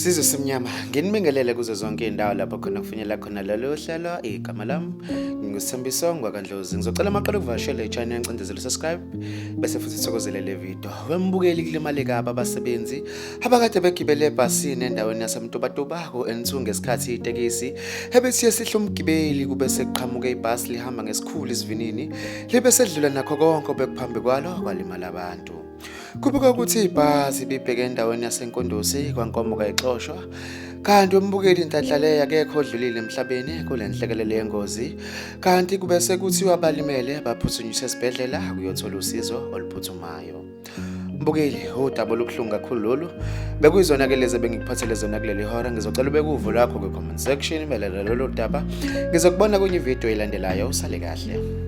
Sizwe simnyama nginibingelele kuzo zonke izindawo lapho khona kufinyela khona lolu hlelo. Igama lami nginguSithembiso ngwakaNdlozi. Ngizocela amaqala ukuvakashela i-channel, ngicindezele subscribe bese futhi thokozele le video. Wembukeli, kulimale kabi abasebenzi abakade begibele ebhasini endaweni yaseMtubatuba ku-N2 ngesikhathi itekisi ebethi yesihla umgibeli kube sekuqhamuka ibhasi lihamba ngesikhulu isivinini libe sedlula nakho konke obekuphambi kwalo, kwalimala abantu. Kubikwa ukuthi ibhasi ibibheke endaweni yaseNkundusi kwaNkomo kayixoshwa, kanti umbukeli, inhlanhla leyo akekho odlulile emhlabeni kule nhlekelele yengozi, kanti kube sekuthiwa abalimele baphuthunyiswe esibhedlela kuyothola usizo oluphuthumayo. Mbukeli, udaba olubuhlungu kakhulu lolu. Bekuyizona-ke lezi ebengikuphathele zona kuleli hora. Ngizocela ubeke uvo lwakho kwi-comment section mayelana lolu daba. Ngizokubona kwenye ividiyo elandelayo. Usale kahle.